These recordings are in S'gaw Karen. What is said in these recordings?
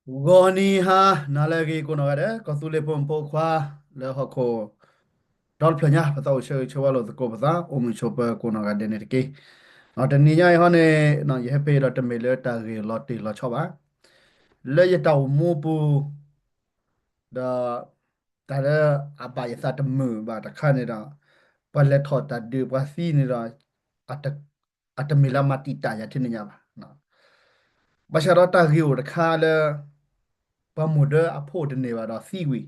ဂီၤနံၤဟါနၤလၢအဂ့ၤကိးနီၢ်ဂၤဒဲး, ကီၢ်သူလ့ၤဖိမုၣ်ဖိခွါလၢဟီၣ်ခိၣ်ဒီတဖျၢၣ်ညါ, ပသးအိၣ်ဆၢဂ့ၤဆၢဝါလိာ်သကိးပသး အိၣ်မုာ်ဆိးပၢၤကိးနီၢ်ဂၤဒဲးန့ၣ်တက့ၢ်. တနံၤညါအံၤဟီန့ၣ် ယဟဲဖဲအံၤဒီးတမ့ၢ်လၢတၢ်ဂ့ၢ်လီၤတံၢ်လီၤဆီဘၣ်. လၢယတၢ်အိၣ်မူပူၤ ဒီး တၢ်လၢအဘၣ်ယသးတမုာ်ဘၣ်တခါန့ၣ်ဒီး ပှၤလဲၤထီၣ်တၢ်ဒုးပှၤသံန့ၣ်ဒီး အတမ့ၢ်လၢမၤတံာ်တာ်ယၤထဲန့ၣ်ညါဘၣ်. ဘၣ်ဆၣ်ဒီးတၢ်ဂ့ၢ်အိၣ်တခါလၢ ပှၤမိၢ်ဒၢအဖိတန့ၢ်ဘၣ်ဒီးသံကွံာ်,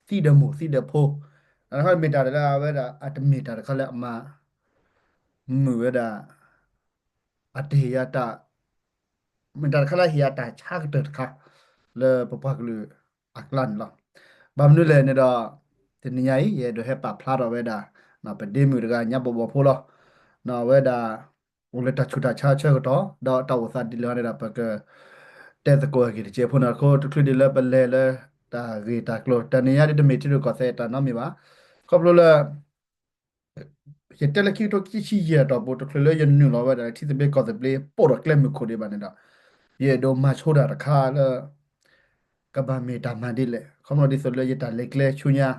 သံဒီးမိၢ်သံဒီးဖိ, တၢ်တခါမ့ၢ်တၢ်လၢအဝဲဒၣ်အတမ့ၢ်တၢ်တခါလၢအမၤ မုာ်ဝဲဒၣ် အတဟ့ၣ်ယၤတၢ် မ့ၢ်တၢ်တခါလၢဟ့ၣ်ယၤတၢ်ဆါကတၢၢ်တခါ လၢပပှၤကလုာ်အကျါန့ၣ်လီၤ. ဘၣ်မနုၤလဲၣ်န့ၣ်ဒီး တနံၤညါအံၤ ယအဲၣ်ဒိးဟဲပာ်ဖျါထီၣ်ဝဲဒၣ် ပဒ့မုၣ်တဂၤညါဘီဘီဖိလီၤ. အဝဲဒၣ် အိၣ်လၢတၢ်ဆူးတၢ်ဆါဆၢကတီၢ် ဒီးတၢ်အိၣ်သးဒ်လဲၣ်န့ၣ်ဒီး ပကတဲသကိးအဂ့ၢ်တစဲးဖိန့ၣ် အဃိတချုးဒ်လၢပလဲၤလၢတၢ်ဂ့ၢ်တၢ်ကျိၤ တနံၤညါဒ်တမ့ၢ်ထံရူၢ်ကီၢ်သဲးတၢ်နီတမံၤဘၣ်. ခီဖျိလၢ ယတဲလၢခံကထိခံဆံယဲၢ်အတီၢ်ပူၤ တချုးလၢယနုာ်လီၤဝဲဒၣ်လၢထံသဘျ့ကီၢ်သဘျ့ ပိာ်ဒီးကျဲမုၢ်ခိၣ်ဒံးဘၣ်န့ၣ်ဒီး ယအဲၣ်ဒိးမၤဆိတၢ်တခါလၢ ကဘၣ်မ့ၢ်တၢ်မၤဒ်လဲၣ်. ခီဖျိဒ်သိးလၢယတၢ်လဲၤကျဲဆူညါ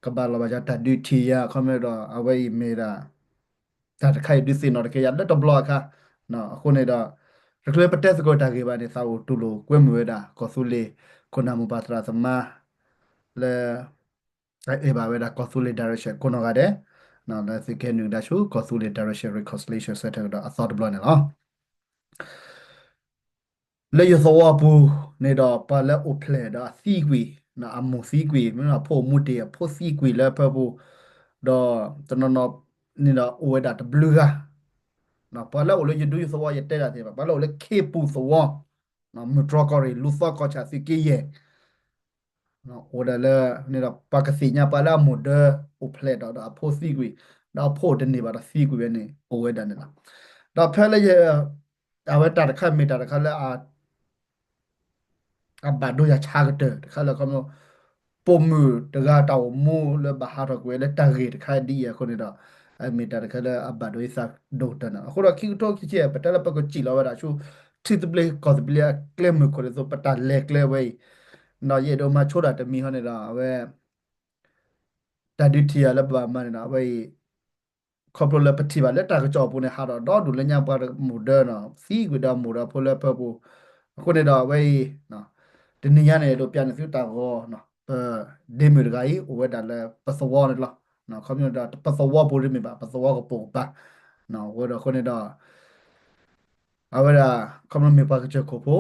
ကဘၣ်လီၤဘၣ်ယၤတၢ်ဒုးထံၣ်ယၤ ခီဖျိဒီးအဝဲအံၤမ့ၢ်ဒၣ် တၢ်တခါအံၤဒုးသ့ၣ်နီၣ်တက့ၢ်ယၤလၢတဘျီအခါ. အဃိန့ၣ်ဒီး တချုးပတဲသကိးတၢ်ဂ့ၢ်ဘၣ်န့ၣ် သးအိၣ်တူၢ်လိာ်ကွဲမုာ်ဝဲဒၣ် ကီၢ်သူလ့ၤခိၣ်နၢ်မိၢ်ပၢ်သရၣ်သမါ လၢ အအဲၣ်ဘၣ်ဝဲဒၣ်ကီၢ်သူလ့ၤ direction ကိးနီၢ်ဂၤဒဲး လၢသုကဟဲနုာ်ကဒါဆူ ကီၢ်သူလ့ၤ direction reconciliation center ကဒီးအသီတဘျီန့ၣ်လီၤ. လၢယသဝီပူၤန့ၣ်ဒီး ပှၤလၢအိၣ်ဖျဲၣ်ဒီးအသံကွံာ်, အမိၢ်သံကွံာ်, မ့ၢ်အဖိအမူတ့ၢ်အဖိသံကွံာ်လၢဖၢပူၤ, ဒီးတနီၤနီၤန့ၣ်ဒီးအိၣ်ဝဲဒၣ်တဘျုးဂၤ, ပှၤလၢအိၣ်လၢယဒူယသဝီယတဲဒၣ်သ့ၣ်တဖၣ် ပှၤလၢအိၣ်လၢခ့ပူၤသဝီ, မုၢ်တြီၢ်ကီၢ်ရ့ၣ် လူၤသီကီၢ်ဆၣ်သုးက့ယဲၢ် အိၣ်ဒၣ်လၢန့ၣ်ဒီး ပှၤကသ့ၣ်ညါပှၤလၢအမိၢ်ဒၢအိၣ်ဖျဲၣ်ဒီး ဒီးအဖိသံကွံာ်, ဒီးအဖိတန့ၢ်ဘၣ်ဒီးသံကွံာ်ဝဲန့ၣ် အိၣ်ဝဲဒၣ်န့ၣ်လီၤ. ဒီးဖဲလၢယ အဝဲတၢ်တခါမ့ၢ်တၢ်တခါလၢ အဘၣ်ဒိယၤဆါကတၢၢ်တခါလၢ ပိာ်မုၣ်တဂၤတၢ်အိၣ်မူလၢဘၣ်ဟးထီၣ်ကွံာ်လၢတၢ်ဂ့ၢ်တခါဒ်အံၤအဃိန့ၣ်ဒီး အမ့ၢ်တၢ်တခါလၢအဘၣ်ဒိယသးဒိၣ်ကတၢၢ်န့ၣ် အဃိဒီးခံကထိခံဆံ ပတဲလၢပကစံၣ်လီၤဝဲဒၣ်ဆူ ထံသဘျ့ကီၢ်သဘျ့အကျဲမုၢ်ခိၣ်ဒ်သိး ပတၢ်လဲၤကျဲဝဲအံၤ, ဒီးယအဲၣ်ဒိးမၤဆိတၢ်တမံၤဟီန့ၣ်ဒီး အဝဲ တၢ်ဒုးထံၣ်ယၤလၢပဘၣ်မၤန့ၣ်ဒီး အဝဲအံၤ ခီဖျိလၢပထံၣ်ဘၣ်လၢတၢ်ကစီၣ်အပူၤန့ၣ် ဟးထီၣ်ဒီဒူၣ်လၢညါပှၤမိၢ်ဒၢနီၤ သံကွံာ်ဒီးမိၢ်ဒီးဖိလၢဖၢပူၤ, အဃိန့ၣ်ဒီးအဝဲအံၤ တနံၤညါန့ၣ် အဲၣ်ဒိးပျးန့ၢ်သုတၢ်ဂီၤ ပဒ့မုၣ်တဂၤအံၤ အိၣ်ဝဲဒၣ်လၢပသဝီန့ၣ်လီၤ. ခီဖျိဒီးပသဝီပူၤတမ့ၢ်ဘၣ် ပသဝီကပိာ်ကပၤ, အဃိဒီးအဃိန့ၣ်ဒီး အဝဲဒၣ် ခီဖျိမ့ၢ်ပှၤကစၢၢ်ခိၣ်ဖိ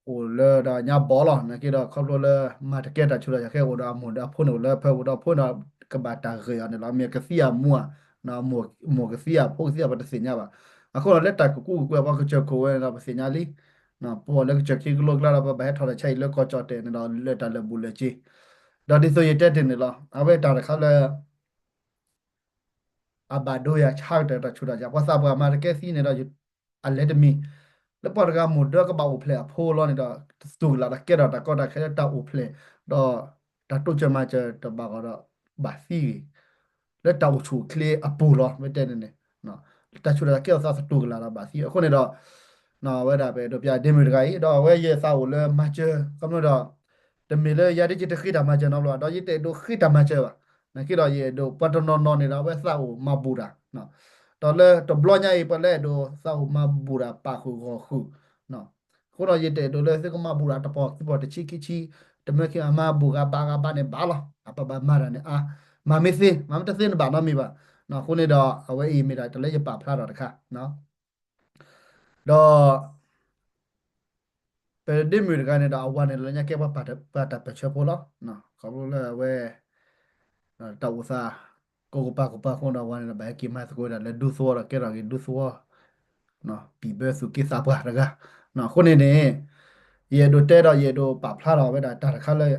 အိၣ်လၢဒီးညါဘီလီၤ နာ်က့ဒီး ခီဖျိလၢမၤတကဲတၢ်ဆူးတၢ်ဆါခဲအိၣ်ဒီးအမိၢ်ဒီးအဖိန့ၣ်အိၣ်လၢဖၢပူၤဒီးဖိန့ၣ်ဒီး ကဘၣ်တၢ်ဂ့ၢ်အီၤန့ၣ်လီၤ. မ့ၢ်ကသံအမူဧါ, မိၢ်ကသံအဖိကသံအပှၤတသ့ၣ်ညါဘၣ်. အဃိဒီးလၢတၢ်ကကူကကွဲပှၤကစၢၢ်ခိၣ်ဝဲန့ၣ်ဒီး ပသ့ၣ်ညါလံ ပအိၣ်လၢကစၢၢ်ခံကလိကျါဒီး ပဘၣ်ဟဲထီၣ်လၢဆါအံၤလၢကီၢ်ကၠီၣ်တဲာ်န့ၣ်ဒီး လၢတၢ်လၢာ်ဘူၣ်လၢာ်စ့, ဒီးဒ်သိးယတဲတ့ၢ်န့ၣ်လီၤ. အဝဲတၢ်တခါလၢ အဘၣ်ဒိယၤဆါကတၢၢ်တၢ်ဆူးတၢ်ဆါ ပှၤသးပှၢ်မၤတကဲသံန့ၣ်ဒီး အလဲၤတမံၤ လၢပှၤတဂၤမိၢ်ဒၢကဘၣ်အိၣ်ဖျဲၣ်အဖိလီၤန့ၣ်ဒီး တတူၢ်ကလာ်ဒီးကဲထီၣ်တၢ်ကီတၢ်ခဲလၢတၢ်အိၣ်ဖျဲၣ် ဒီးတၢ်တိစၢၤမၤစၢၤတဘၣ်ဂီၢ်ဒီး ဘၣ်သံဂ့ၤ လၢတၢ်အိၣ်ဆူၣ်အိၣ်ချ့အပူၤလီၤ. မ့ၢ်တဲန့ၣ်န့ၣ် တၢ်ဆူးတၢ်ဆါကဲထီၣ်သးတတူၢ်ကလာ်ဒီးဘၣ်သံ အဃိန့ၣ်ဒီး အဝဲဒၣ်ပအဲၣ်ဒိးပျးဒ့မုၣ်တဂၤအံၤ ဒီးအဝဲယသးအိၣ်လၢမၤစၢၤ ခီဖျိဒီး တမ့ၢ်လၢယၤဒ်ယတဃ့တၢ်မၤစၢၤနီတဘျီ ဒီးယတအဲၣ်ဒိးဃ့တၢ်မၤစၢၤဘၣ်. နာ်က့ဒီးယအဲၣ်ဒိးပှၤတနီၤနီၤန့ၣ်ဒီး အဝဲသးအိၣ်မၤဘူၣ်တၢ် ဒီးလၢတဘျီညါအံၤ ပှၤလၢအဲၣ်ဒိးသးအိၣ်မၤဘူၣ်တၢ်ပာ်ဃုာ်ဂီၢ်ဃုာ် အဃိဒီးယတအဲၣ်ဒိးလၢသုကမၤဘူၣ်တၢ်တပီၢ်ခံပီၢ်တဆံခံဆံ တမၢခံမၤဘူၣ်ဂၤဘၣ်ဂၤဘၣ်န့ၣ်ဘၣ်လီၤ. အပဘၣ်မၤတၢ်န့ၣ်အါ မၤမ့ၢ်သ့ မၤမ့ၢ်တသ့န့ၣ်ဘၣ်နီတမံၤဘၣ်. အဃိန့ၣ်ဒီး အဝဲအံၤမ့ၢ်ဒၣ်တၢ်လၢယပာ်ဖျါထီၣ်တခါ ဒီး ပဒ့မုၣ်တဂၤန့ၣ်ဒီး အဝၤန့ၣ်လၢညါကဲပှၤပာ်တၢ်ပၢၢ်ဆၢဖိလီၤ. ခီဖျိလၢအဝဲ တၢ်အိၣ်သး ကိးကပၤကိးပၤအဃိဒီး အဝၤန့ၣ်ဒီး ဘၣ်ဟဲက့ၤမၤသကိးဝဲဒၣ်လၢဒူသဝီဒီး ကဲထီၣ်က့ၤဒူသဝီ ပံာ်ဘၢသူၣ်က့သးပှၢ်တဂၤ. အဃိန့ၣ်န့ၣ် ယအဲၣ်ဒိးတဲဒီး ယအဲၣ်ဒိးပာ်ဖျါထီၣ်ဝဲဒၣ်တၢ်တခါလၢ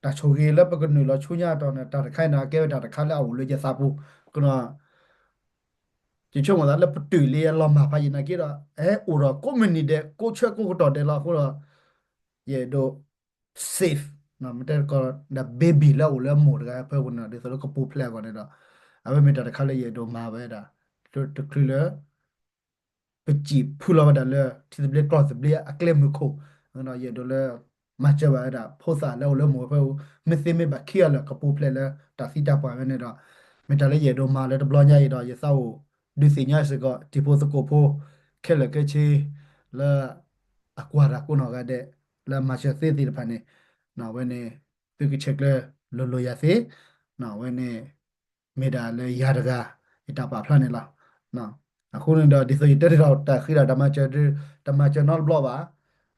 တၢ်ဆိၣ်ဂ့ၤလၢပကနုာ်လီၤဆူညါတီၤန့ၣ် တၢ်တခါအံၤန့ၣ် အကဲဝဲတၢ်တခါလၢအအိၣ်လၢယသးပူၤ ယဆိကမိၣ်သးလၢပတုာ်လံအလီၤမၢ်ဖးယံာ်နာ်က့ဒီး ဟဲအိၣ်ဒီးကိးမုၢ်နံၤဒဲး ကိးဆၢကိးကတီၢ်ဒဲးလီၤ. အဃိဒီး ယအဲၣ်ဒိး safe မ့ၢ်တဲကီးဒီး baby လၢအအိၣ်လၢမိၢ်တဂၤဖၢပူၤန့ၣ်ဒီး ဒ်သိးလၢကပူၤဖျဲးအဂီၢ်န့ၣ်ဒီး အဝဲမ့ၢ်တၢ်တခါလၢယအဲၣ်ဒိးမၤဝဲဒၣ် တချုးလၢ ပစံၣ်ဖုလီၤဝဲဒၣ်လၢ ထံသဘျ့ကီၢ်သဘျ့အကျဲမုၢ်ခိၣ် ဒီးယအဲၣ်ဒိးလၢ မၤစၢၤဘၣ်ဝဲဒၣ် ဖိသၣ်လၢအိၣ်လၢမိၢ်ဝဲၢ်ဖၢပူၤ, မ့ၢ်သ့မ့ၢ်ဘၣ်ခံဂၤလၢာ် ကပူၤဖျဲးလၢတၢ်သံတၢ်ပှၢ်ဝဲန့ၣ်ဒီး, မ့ၢ်တၢ်လၢယအဲၣ်ဒိးမၤလၢတဘျီညါအံၤဒီး ယသးအိၣ်ဒုးသ့ၣ်ညါစ့ၢ်ကီး တံၤဖိသကိးဖိ ခဲလၢာ်ခဲဆ့ လၢ အကွၢ်တၢ်ကိးနီၢ်ဂၤဒဲး လၢအမၤစၢၤသ့သ့ၣ်တဖၣ်န့ၣ်, အဝဲန့ၣ် သုကဆဲးကျၢလိၤလိၤယၤသ့, အဝဲန့ၣ် မ့ၢ်ဒၣ်လၢယၤတဂၤ ယတၢ်ပာ်ဖျါန့ၣ်လီၤ. အဃိန့ၣ်ဒီး ဒ်သိးယတဲတ့ၢ်ဒီးတၢ်ဃံဒီး တၢ်မၤစၢၤနီတဘျီဘၣ်,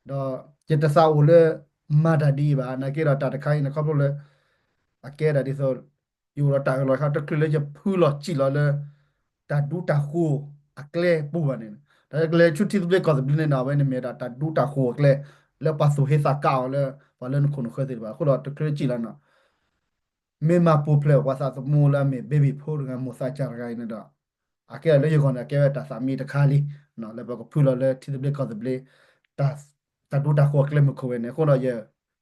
ဒီးယတသးအိၣ်လၢ မၤတၢ်ဒ်အံၤဘၣ်, နာ်က့ဒီးတၢ်တခါအံၤန့ၣ် ခီဖျိလၢ အကဲဒၣ်ဒ်သိး ယအိၣ်ဒီးတၢ်အၢၣ်လီၤခါ တချုးလၢယဖုလီၤစံၣ်လီၤလၢ တၢ်ဒူတၢ်ဃိၤအကျဲပူၤဘၣ်န့ၣ်, တၢ်လၢကလဲၤဆူထံသဘျ့ကီၢ်သဘျ့န့ၣ်ဒီး အဝဲန့ၣ်မ့ၢ်ဒၣ်တၢ်ဒူတၢ်ဃိၤအကျဲ လၢပှၤသူၣ်ဟ့သးကါအီၤလၢ ပှၤလၢနခိၣ်နဃၢၤသ့ၣ်တဖၣ် အဃိဒီးတချုးလၢစံၣ်လီၤန့ၣ် မ့ၢ်မၤပူၤဖျဲးပှၤသးသမူလၢအမ့ၢ် baby ဖိတဂၤ မိၢ်သးစၢ်တဂၤအံၤန့ၣ်ဒီး, အကဲဒၣ်လၢယဂီၢ်န့ၣ် အကဲဝဲတၢ်သးမံတခါလံ, လၢပကဖုလီၤလၢထံသဘျ့ကီၢ်သဘျ့ တၢ်ဒူတၢ်ဃိၤအကျဲမုၢ်ခိၣ်ဝဲန့ၣ်, အဃိဒီးယ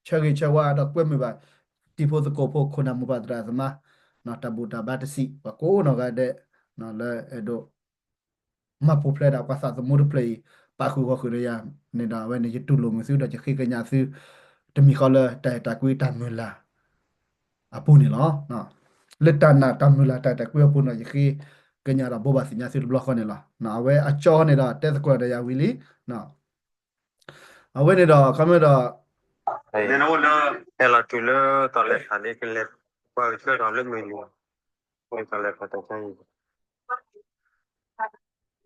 ဆၢဂ့ၤဆၢဝါဒီးကွဲမုာ်ဘၣ် တံၤဖိသကိးဖိ ခိၣ်နၢ်မိၢ်ပၢ်သရၣ်သမါ တၢ်ဘူၣ်တၢ်ဘါတစံး ပှၤကိးနီၢ်ဂၤဒဲး လၢအဲၣ်ဒိး မၤပူၤဖျဲးဒၣ်ပှၤသးသမူတဖျၢၣ်အံၤ ပာ်ဃုာ်ဂီၢ်ဃုာ်ဒီးယၤန့ၣ်ဒီး အဝဲန့ၣ် ယတူၢ်လိာ်မုာ်သုဒီး ယဃ့ကညးသု တမံၤဃီလၢတၢ်အဲၣ်တၢ်ကွံတၢ်မုၢ်လၢ် အပူၤန့ၣ်လီၤ. လၢတၢ်နာ်တၢ်မုၢ်လၢ်တၢ်အဲၣ်တၢ်ကွံအပူၤန့ၣ်ဒီး ယဃ့ကညးဒီးဘိးဘၣ်သ့ၣ်ညါသုတဘျီဃီန့ၣ်လီၤ. အဝဲအကၠီန့ၣ်ဒီး တဲသကိးဒီးယၤဝံၤလံ. အဝဲန့ၣ်ဒီး ခီမ့ၢ်ဒီး ဟဲလီၤတုၤလၢတၢ်လဲၤထီၣ်လၢကလဲၤ ပှၤကဆှၢထီၣ်လၢမုၢ်နံၤ တၢ်လဲၤထီၣ်တၢ်ဆါအံၤ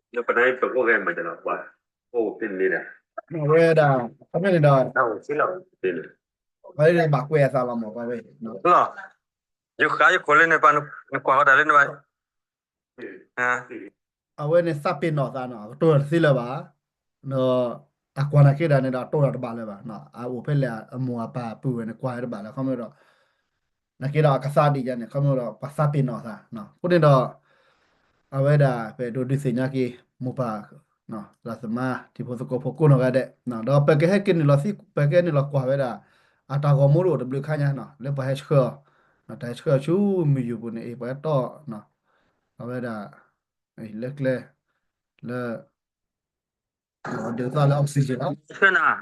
လၢပတၢ်ဟဲပၢၤဖိဂဲၤမးတလီၤပှၤ အိၣ်သ့န့ၣ်ဒီး အဝဲဒၣ် ခီမ့ၢ်န့ၣ်ဒီး တၢ်အိၣ်သ့လီၤသ့န့ၣ် ပှၤလၢဘၣ်ကွဲးအသးလီၤမး ပှၤဝဲ လီၤ ယဃါယခိၣ်လၢန့ၣ် ပှၤနကွၢ်ဃီတၢ်လၢန့ၣ်ဘၣ် အဝဲန့ၣ်သးပ့ၤနီၣ်သးနီၤ အကတိၤတသ့လၢၤဘၣ်, ဒီး အကွၢ်နာ်က့ဒၣ်န့ၣ်ဒီး အတိၢ်ဒီးတဘၣ်လၢၤဘၣ်, အအိၣ်ဖဲလဲၣ် အမိၢ်အပၢ်ပုၢ်ဝဲၢ်န့ၣ် ကွၢ်ဝဲတဘၣ်လၢၤ ခီမ့ၢ်ဒီး နာ်က့ဒီးအကသါဒ်ယၤန့ၣ် ခီမ့ၢ်ဒီး ပှၤသးပ့ၤနီၣ်သး, အဃိန့ၣ်ဒီး အဝဲဒၣ် ပအဲၣ်ဒိးဒုးသ့ၣ်ညါက့ၤ မိၢ်ပၢ် သရၣ်သမါ တံၤဖိသကိးဖိကိးနီၢ်ဂၤဒဲး, ဒီးပကဟဲက့ၤနုာ်လီၤသံ ပကဟဲနုာ်လီၤကွၢ်ဝဲဒၣ် အတၢ်ဂီၤမူတအိၣ်တဘျုးခါညါ လၢပှၤဟဲဆှၢအီၤ, တၢ်ဟဲဆှၢအီၤဆူမုၢ်ယူၤပူၤန့ၣ် အ့ၣ် ပှၤဟဲတီၢ် အဝဲဒၣ် လၢကျဲ လၢ ဒုးသၣ်လၢ oxygen လီၤ ဆှၢနၤ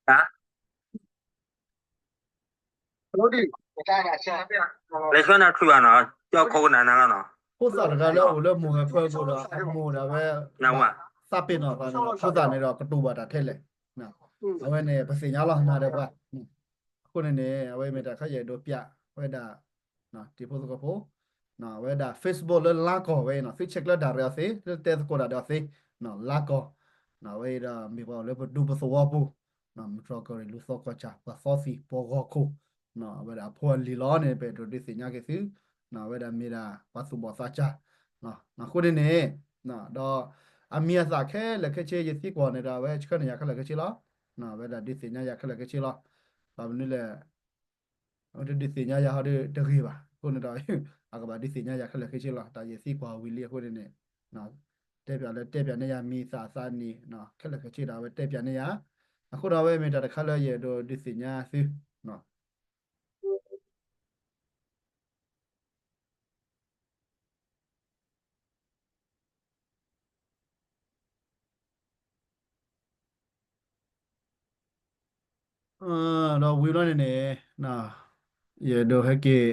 ဟါ လဲၤဆှၢနၤထွံၣ်ဘၣ်နီၤ ကၠီခိၣ်ကနၣ်နၤလီၤနီၤ ဖိသၣ်တဂၤလၢအိၣ်လၢမိၢ်ဝဲၢ်ဖၢပူၤဒီး အမိၢ်ဒၣ်ဝဲ သးပ့ၤနီၣ်သးန့ၣ်ဒီး ဖိသၣ်န့ၣ်ဒီးကတိၤဘၣ်တၢ်ထဲလဲၣ်, အဝဲန့ၣ် ပသ့ၣ်ညါလီၤနၤဒီးပှၤ, အဃိန့ၣ်န့ၣ် အဝဲမ့ၢ်တၢ်ခါယအဲၣ်ဒိးပျးဝဲဒၣ် တံၤဖိသကိးဖိ အဝဲဒၣ် Facebook လၢလါကီၢ်ဝဲအံၤနီၤ သုဆဲးကျၢဒၣ်ရဲၣ်အီၤသ့ သုတဲသကိးတၢ်ဒီးအီၤသ့ လါကီၢ်, အဝဲအံၤဒီးမ့ၢ်ပှၤအိၣ်လၢပဒူပသဝီပူၤ, မုၢ်တြီၢ်ကီၢ်ရ့ၣ်လူၤသီကီၢ်ဆၣ် ပှၤသီသံၣ်ပှၤဂီၤခိၣ်, အဝဲဒၣ်အဖိအလံၤလီၤန့ၣ် ပအဲၣ်ဒိးဒုးသ့ၣ်ညါက့ၤသု, အဝဲဒၣ်မ့ၢ်ဒၣ်ပှၤသူၣ်ဘီၣ်သးစၢ်, အဃိန့ၣ်န့ၣ် ဒီး အမံၤအသၣ်ခဲလၢာ်ခဲဆ့ ယသံကွၢ်န့ၣ်ဒီး အဝဲဆှၢန့ၢ်ယၤခဲလၢာ်ခဲဆ့လီၤ, အဝဲဒၣ်ဒုးသ့ၣ်ညါယၤခဲလၢာ်ခဲဆ့လီၤ, ဘၣ်မနုၤလဲၣ် အဝဲတဒုးသ့ၣ်ညါယၤဟီဒီးတဂ့ၤဘၣ်, အဃိန့ၣ်ဒီး အကဘၣ်ဒုးသ့ၣ်ညါယၤခဲလၢာ်ခဲဆ့လီၤ, တၢ်ယသံကွၢ်ဝံၤလံအဃိန့ၣ်န့ၣ်, တဲပၠးလၢတဲပၠးန့ၢ်ယၤမံၤသၣ်အသးနံၣ်, ခဲလၢာ်ခဲဆ့ဒီး အဝဲတဲပၠးန့ၢ်ယၤ, အဃိဒီးအဝဲမ့ၢ်တၢ်တခါလၢယအဲၣ်ဒိးဒုးသ့ၣ်ညါသု ဒီးဝံၤဘျီန့ၣ်န့ၣ် ယအဲၣ်ဒိးဟဲက့ၤ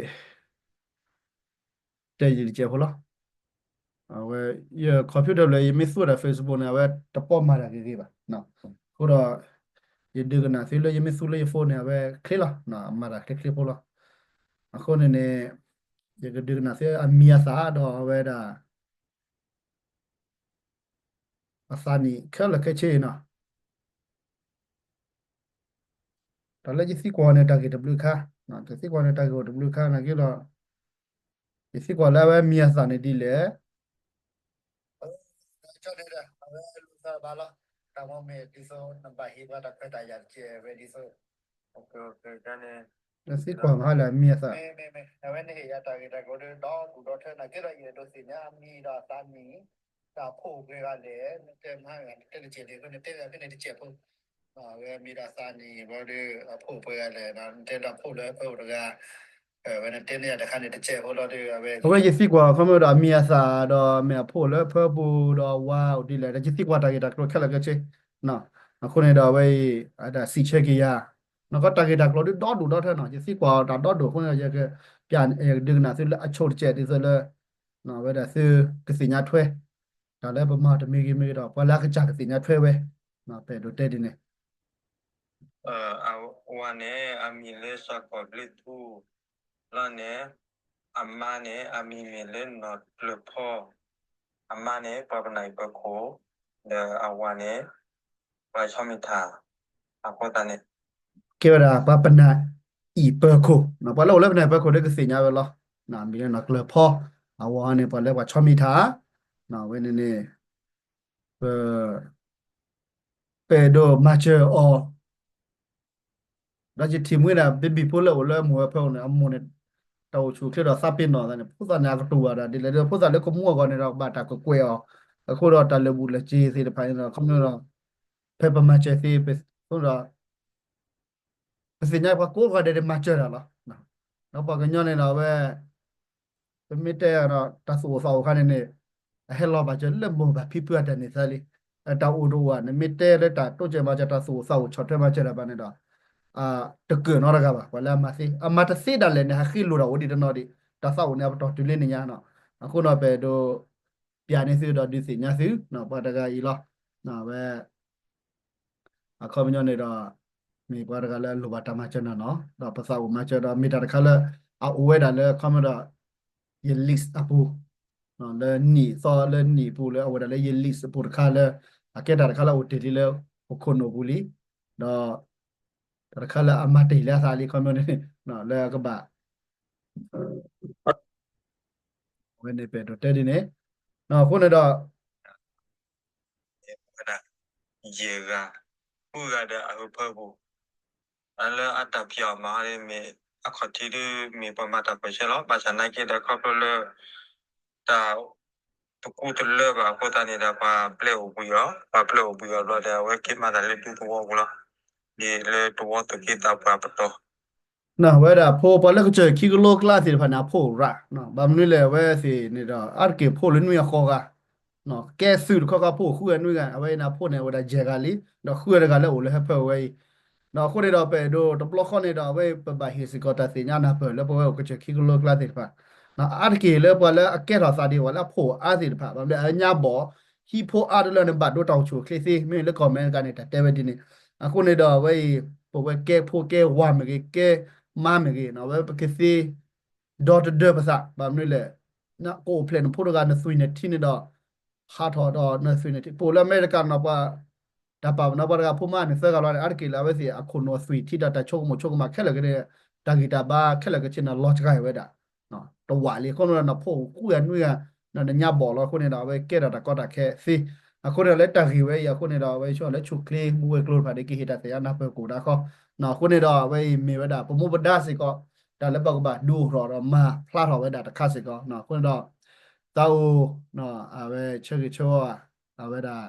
တဲယတစဲးဖိလီၤ, အဝဲ ယ computer လၢယမ့ၢ်သူဝဲဒၣ် Facebook န့ၣ် အဝဲတပိာ်မၤတၢ်ဂ့ၤဂ့ၤဘၣ်, အဃိဒီး ယဒုးကနၣ်သုလၢယမ့ၢ်သူလၢယ phone န့ၣ် အဝဲချ့လီၤ, မၤတၢ်ချ့ချ့ဖိလီၤ, အဃိန့ၣ်န့ၣ် ယကဒုးကနၣ်သုအမံၤအသၣ်ဒီးအဝဲဒၣ် အသးနံၣ်ခဲလၢာ်ခဲဆ့နီၤ, တၢ်လၢယသံကွၢ်န့ၣ် တၢ်ဂ့ၢ်တဘျုးခါ, တၢ်သံကွၢ်န့ၣ် တၢ်ဂ့ၢ်အိၣ်တဘျုးခါ နာ်က့ဒီး ယသံကွၢ်လၢအဝဲမံၤအသၣ်န့ၣ်ဒ်လဲၣ် ကၠီန့ၣ်ဒီး အဝဲလူၤသးဘၣ်လီၤ, တၢ်မ့ၢ်ဒ်သိးနဘၣ်ဟ့ၣ်ပှၤတၢ်ခွဲးတၢ်ယာ်တကဲးဝဲဒ်သိး, နသံကွၢ်မးလၢအမံၤအသၣ်, မ့မ့ၢ် အဝဲန့ၣ်ဟ့ၣ်ယၤတၢ်ဂ့ၢ်တၢ်ကျိၤဒီး ဒီဒူၣ်ဒီထၢ နာ်က့ဒီးယအဲၣ်ဒိးသ့ၣ်ညါအမံၤဒီးအသးနံၣ်, ဒီးအဖိၣ်ပှဲၤဂၤလဲၣ်, နတဲမဟါဂၤ နတဲတကဲးန့ၣ် နတဲဖဲန့ၣ်တကဲးဖိ, အဝဲမံၤဒီးအသးနံၣ် ဘျီဒီး အဖိၣ်ပှဲၤဂၤလဲၣ်, နတဲလၢအဖိၣ်လၢအဖၢပူၤတဂၤ, အဝဲနတဲန့ၢ်ယၤတခါန့ၣ်တကဲးဖိလီၤဒီး အဝဲ အဝဲယသံကွၢ်ခီမ့ၢ်ဒီးအမံၤအသၣ်ဒီးမ့ၢ်အဖိၣ်လၢအဖၢပူၤဒီးအဝၤအိၣ်ဒ်လဲၣ်, ဒီးယသံကွၢ်တၢ်ဂ့ၢ်တၢ်ကျိၤခဲလၢာ်ခဲဆ့, တၢ် အဃိန့ၣ်ဒီးအဝဲအံၤ အဒၣ်စံးဆၢက့ၤယၤ, နီၢ်ကီၢ်တၢ်ဂ့ၢ်တၢ်ကျိၤဒုးဒီဒူၣ်ဒီထၢနီၤ, ယသံကွၢ်အီၤတၢ်ဒီဒူၣ်အဃိန့ၣ်ဒီး ယကပျး ယကဒုးကနၣ်သုလၢအဆိတစဲးဒ်သိးလၢ အဝဲဒၣ်သုကသ့ၣ်ညါထွဲ တၢ်လၢပမၤတမံၤဂ့ၤမ့ၢ်ဂ့ၤဒီး ပှၤလၢအကစၢ်ကသ့ၣ်ညါထွဲဝဲ, ပအဲၣ်ဒိးတဲဒ်န့ၣ် အဝၤန့ၣ် အမံၤလၢစီၤကီးဘျ့ထူလီၤန့ၣ်, အမါန့ၣ် အမံၤမ့ၢ်လၢနီၢ်ကျၢၤဖီ, အမါန့ၣ် ပှၤပနၢ်အံၣ်ပၢခိၣ်, ဒီးအဝၤန့ၣ် ပှၤဆီမံၤထၣ်, အဃိသတးန့ၣ် ကဲဝဲဒၣ်ပှၤပနၢ်အံၣ်ပၢခိၣ်, ပှၤလၢအိၣ်လၢပနၢ်အံၣ်ပၢခိၣ်ဒီးကသ့ၣ်ညါဝဲလီၤ, မံၤလၢနီၢ်ကျၢၤဖီ, အဝၤန့ၣ် ပှၤလၢပှၤဆီမံၤထၣ်, ဝဲန့ၣ်န့ၣ် ပ ပအဲၣ်ဒိးမၤစၢၤအီၤ, ဒီးယထံၣ်မှံဒၣ် baby ဖိလၢအိၣ်လၢမိၢ်ဝဲဖၢအအိၣ်န့ၣ် အမိၢ်န့ၣ် တၢ်အိၣ်ဆူၣ်အိၣ်ချ့ဒီးသးပ့ၤနီၣ်သးန့ၣ် ဖိသၣ်န့ၣ် အကတူၢ်ဘၣ်ဒၣ်ဒ်လဲၣ်ဒီး ဖိသၣ်လၢကမူအဂီၢ်န့ၣ်ဒီး ဘၣ်တၢ်ကကွဲးအီၤ, အဃိဒီးတၢ်လၢာ်ဘူၣ်လၢာ်စ့ၤသ့ၣ်တဖၣ်န့ၣ်ဒီး ခီဖျိဒီး ဖဲပမၤစၢၤသ့ ပဒီး ပသ့ၣ်ညါပှၤကိးဂၤဒဲးန့ၣ်မၤစၢၤတၢ်လီၤ. ဒီးပှၤကညီန့ၣ်ဒီးအဝဲ ပမ့ၢ်တဲဒီး တၢ်သူၣ်အိၣ်သးအိၣ်အခါန့ၣ်န့ၣ် အဟဲလီၤဘၣ်စၢၤလၢမိၢ်ဘၣ်ဖံဖုအတၢ်န့ၢ်သါလံ. တၢ်အိၣ်တအိၣ်ဧါ နမ့ၢ်တဲလၢတၢ်တိစၢၤမၤစၢၤ တၢ်သူၣ်အိၣ်သးအိၣ်ဆီၣ်ထွဲမၤစၢၤတၢ်ဘၣ်န့ၣ်ဒီး တကြၢးနီတဂၤဘၣ် ပှၤလၢအမၤသ့ အမၤတသ့ဒၣ်လဲာ်န့ၣ် ဟးဃ့လိာ်တၢ်အိၣ်ဒံးတနီၤဒံး တၢ်သးအိၣ်န့ၣ် အပတီၢ်တုၤလၢန့ၣ်ညါနီၤ. အဃိန့ၣ် ပအဲၣ်ဒိး ပျးန့ၢ်သုဒီးဒုးသ့ၣ်ညါသု ပှၤတဂၤအံၤလီၤ. ဝဲ အခီပညီန့ၣ်ဒီး မ့ၢ်ပှၤတဂၤလၢအလိၣ်ဘၣ်တၢ်မၤစၢၤနီၢ်နီၢ် ဒီးပသးအိၣ်မၤစၢၤဒီး မ့ၢ်တၢ်တခါလၢ အအိၣ်ဝဲဒၣ်လၢအခီပညီဒီး ယ list အပူၤ, လၢနံၣ်သီလၢနံၣ်အပူၤလၢအအိၣ်ဝဲဒၣ်လၢယ list အပူၤတခါလၢ အကဲတၢ်တခါလၢအအိၣ်တ့ၢ်လံလၢပခိၣ်နူာ်ပူၤလံ, ဒီး တၢ်တခါလၢအမၤတ့ၢ်လၢအသးလံ ခီပညီန့ၣ် လၢကဘၣ် အဝဲန့ၣ်ပအဲၣ်ဒိးတဲဒ်န့ၣ်, အဃိန့ၣ်ဒီး ဝဲဒၣ် ယဲၢ်ဂၤ, ဃုဂၤဒီးအဟၢဖၢပူၤ, လၢအတၢ်ဖံးအီၣ်မၤအီၣ်န့ၣ်မ့ၢ် အခီၣ်ထံးဒ်မ့ၢ်ပှၤမၤတၢ်ပၢၢ်ဆၢလီၤ. ဘၣ်ဆၣ်နာ်က့ဒီးခီဖျိလၢ တၢ် တကူတလၢဘၣ်အဃိသတးန့ၣ်ဒီး ပှၤပျဲအိၣ်ဘှံးအီၤ, ပှၤပျဲအိၣ်ဘှံးအီၤဘျီဒီး အဝဲက့ၤမၤတၢ်လၢဒူသဝီပူၤလီၤ. ဒ်လၢသဝီသူၣ်က့သးပှၢ်ပတီၢ် ဝဲဒၣ်ဖိပှၤလၢကစၢၢ်ခံကလိကျါသ့ၣ်တဖၣ်န့ၣ် အဖိၣ်ရၣ်, ဘၣ်မနုၤလဲၣ် အဝဲသ့ၣ်န့ၣ်ဒီး အါတက့ၢ်ဖိၣ်လၢနွံအဃိဂၤ, ကဲသုးတခီခါဖိၣ်ဃုဂၤနွံဂၤ, အဝဲအံၤန့ၣ်အဖိၣ်န့ၣ် အဝဲဒၣ်ယဲၢ်ဂၤလံ, ဒီးဃုဂၤတဂၤလၢအအိၣ်လၢဟၢဖၢဝဲအံၤ, ဒီးအဃိန့ၣ်ဒီး ပအဲၣ်ဒိးတဘျီဃီန့ၣ်ဒီး အဝဲပဘၣ်ဟ့ၣ်စ့ၢ်ကီးတၢ်သ့ၣ်ညါနၢ်ပၢၢ်လၢပဝဲအိၣ်ကစၢၢ်ခံကလိကျါသ့ၣ်တဖၣ်, အါတက့ၢ်လၢပှၤလၢအကဲထီၣ်သးဒ် ပှၤလၢအဖိၣ်အါသ့ၣ်တဖၣ် ဘၣ်မနုၤအညါဘီၣ် ဟံၣ်ဖိအါတလၢန့ၣ် ဘၣ်ဒိတၢ်အိၣ်ဆူၣ်အိၣ်ချ့သ့ မ့မ့ၢ်လၢကီၢ်အမဲရကၤန့ၣ် တၢ်တဲဝဲဒ်န့ၣ်, အဃိန့ၣ်ဒီးအဝဲအံၤ ပဝဲကဲဖိကဲဝၤမ့ၢ်ဂ့ၤ ကဲမါမ့ၢ်ဂ့ၤ အဝဲပကသ့ ဒီတဒၢပသး ဘၣ်မနုၤလဲၣ်, ကအိၣ်ဖျဲၣ်နဖိတဂၤနသွံၣ်နထံန့ၣ်ဒီး ဟးထီၣ်ဒီးနသွံၣ်နထံ ပအိၣ်လၢအမဲရကၤန့ၣ်ပှၤ တၢ်ပာ်ပနီၣ်ပှၤတဂၤဖိမါန့ၣ်သၢဂၤလီၤန့ၣ် အါတက့ၢ်လၢအဝဲသ့ၣ်အခိၣ်နူာ်အသွံၣ်ထံဒီးတၢ်ဆိကမိၣ်ဆိကမးခဲလၢာ်က့န့ၣ် တၢ်ဂံၢ်တၢ်ဘါခဲလၢာ်က့န့ၣ် လီၤစှၤဝဲဒၣ် တဝာ်လံ အဃိန့ၣ်ဒီးနဖိၣ်ဃုဂၤနွံဂၤ နညါဘီၣ်လီၤအဃိန့ၣ်ဒီး အဝဲကဲထီၣ်တၢ်ကီတၢ်ခဲသ့, အဃိန့ၣ်ဒီးလၢတၢ်ဂ့ၢ်ဝဲအံၤအဃိန့ၣ်ဒီး အဝဲဆိလၢဆူၣ်ချ့မူဝဲကျိတဖၣ်ဒ်ကဟ့ၣ်တၢ်သ့ၣ်ညါနၢ်ပၢၢ်ကအိၣ်ဒၣ်ဃီ, အဃိန့ၣ်ဒီး အဝဲအံၤမ့ၢ်ဝဲဒၣ်ပမူပဒါစ့ၢ်ကီး တၢ်လၢပကဘၣ်ဒုးအိၣ်ထီၣ်ဒီးမၤဖျါထီၣ်ဝဲဒၣ်တခါစ့ၢ်ကီး, အဃိန့ၣ်ဒီး သးအိၣ် အဝဲဆၢဂ့ၤဆၢဝါ အဝဲဒၣ်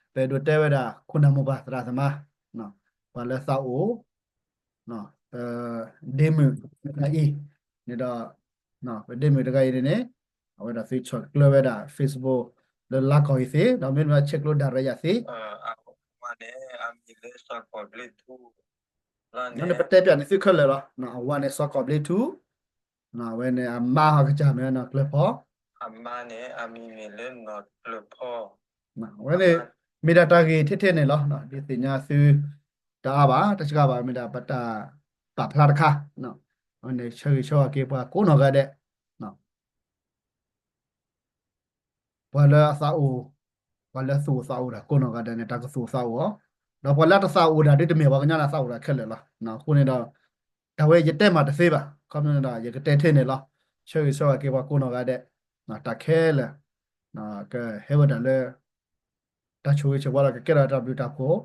ပအဲၣ်ဒိးတဲဝဲဒၣ် ခိၣ်နၢ်မိၢ်ပၢ်သရၣ်သမါ ပှၤလၢသးအိၣ် ဒ့မုၣ်တဂၤအံၤန့ၣ်ဒီး ပဒ့မုၣ်တဂၤအံၤန့ၣ်န့ၣ် အဝဲဒၣ်သုဆီၣ်ကျၢဝဲဒၣ် Facebook လၢလါကီၢ်အံၤသ့ ဒီးမ့တမ့ၢ်ဆဲးကျိး direct ယၤသ့ န့ၣ်ပတဲပၠးန့ၣ် သုခဲလၢာ်လီၤ. အဝၤန့ၣ် စီၤကီးဘျ့ထူ, အဝဲန့ၣ် အမါဟီကစၢ်မ့ၢ်နီၢ်ကျၢၤဖီ, အမါန့ၣ် အမံၤမ့ၢ်လၢနီၢ်ကျၢၤဖီ, အဝဲန့ၣ် မ့ၢ်ဒၣ်တၢ်ဂ့ၢ်ထဲထဲန့ၣ်လီၤ. ဒ်သ့ၣ်ညါသု တအါဘၣ် တစှၤဘၣ် မ့ၢ်ဒၣ်ပတၢ်ပာ်ဖျါတခါ, အဝဲန့ၣ် ဆၢဂ့ၤဆၢဝါက့ၤပှၤကိးနီၢ်ဂၤဒဲး ပှၤလၢအသးအိၣ်, ပှၤလၢသူၣ်အိၣ်သးအိၣ်တၢ်ကိးနီၢ်ဂၤဒဲးန့ၣ် တၢ်ကသူၣ်အိၣ်သးအိၣ်အီၤ, ဒီးပှၤလၢတသးအိၣ်တၢ်ဒ်တမ့ၢ်ပှၤကညီန့ၣ် သးအိၣ်တၢ်ခဲလၢာ်လီၤ. အဃိန့ၣ်ဒီး တၢ်ဝဲယတဲမးတသ့ဘၣ်, ခီဖျိန့ၣ်ဒီး ယကတဲထဲန့ၣ်လီၤ. ဆၢဂ့ၤဆၢဝါက့ၤပှၤကိးနီၢ်ဂၤဒဲး, တၢ်ခဲလၢာ် ကဟဲဝဲဒၣ်လၢ တၢ်ဆိၣ်ဂ့ၤဆိၣ်ဝါလီၤ ကကဲထီၣ်တၢ်ဘျုးတၢ်ဖှိၣ်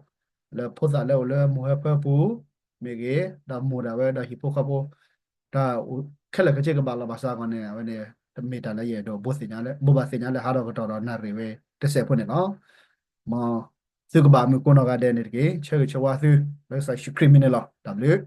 လၢဖိသၣ်လၢအိၣ်လၢမိၢ်ဟၢဖၢပူၤမ့ၢ်ဂ့ၤ, ဒီးမိၢ်ဒၣ်ဝဲဒီးဟံၣ်ဖိဃီဖိ တၢ်ခဲလၢာ်ခဲဆ့ကဘၣ်လီၤဘၣ်စးအဂီၢ်န့ၣ် အဝဲန့ၣ် တမ့ၢ်တၢ်လၢယအဲၣ်ဒိးဘိးသ့ၣ်ညါလၢ ဘိးဘၣ်သ့ၣ်ညါလၢဟးထီၣ်ကတီၢ်ဒီးနၣ်ရံၣ်ဝဲတစဲးဖိန့ၣ်လီၤ. မ်သုကဘၣ်မုာ်ကိးနီၢ်ဂၤဒဲးန့ၣ်တက့ၢ်. ဆၢဂ့ၤဆၢဝါသု လၢကစၢ်ယ့ၣ်ၡူးခရံာ်မံၤန့ၣ်လီၤ. တၢ်ဘျုး